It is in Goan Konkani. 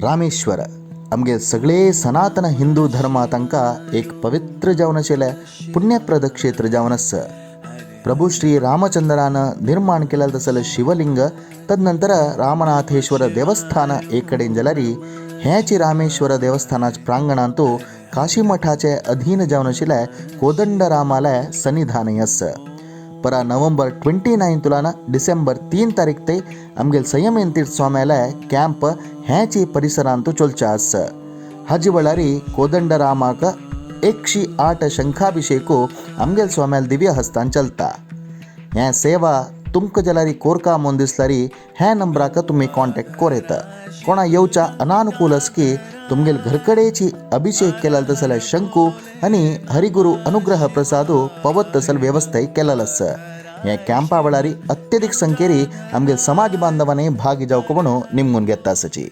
रामेश्वर आमगे सगळे सनातन हिंदू धर्मा तांकां एक पवित्र जावन आशिल्लें पुण्यप्रद क्षेत्र जावन आसा. प्रभू श्री रामचंद्रान निर्माण केलें तसलें शिवलिंग, तदनंतर रामनाथेश्वर देवस्थान एक कडेन जाल्यार हेच रामेश्वर देवस्थानाच्या प्रांगणांतू काशीमठाचे अधीन जावन आशिल्लें कोदंडरामालें सन्निधानय आसा. परा नोव्हेंबर 29 तुलान डिसेंबर 3 तारीख ते आमगेल संयमेन तीर्थ स्वाम्याले कॅम्प ह्याची परिसरांतू चलचे आसा. हाजी वेळारी कोदंडरामाक 108 शंखाभिषेकू आमगेल स्वाम्याल दिव्य हस्तान चलता. ह्या सेवा तुमकां जाल्यार कोरका म्हूण दिसल्यार ह्या नंबराक तुमी कॉन्टॅक्ट कोर येता. कोणा येवच्या अनानुकूल असकी तुमगेल घरकडेची अभिषेक केलेलो तसले शंकू आनी हरिगुरु अनुग्रह प्रसादू पवत तसल व्यवस्थाय केलेलो आसा. ह्या कॅम्पा वेळार अत्यधिक संख्येरी आमगेल समाज बांधवांनी भागी जावंक म्हणून निमगून घेता आसाची.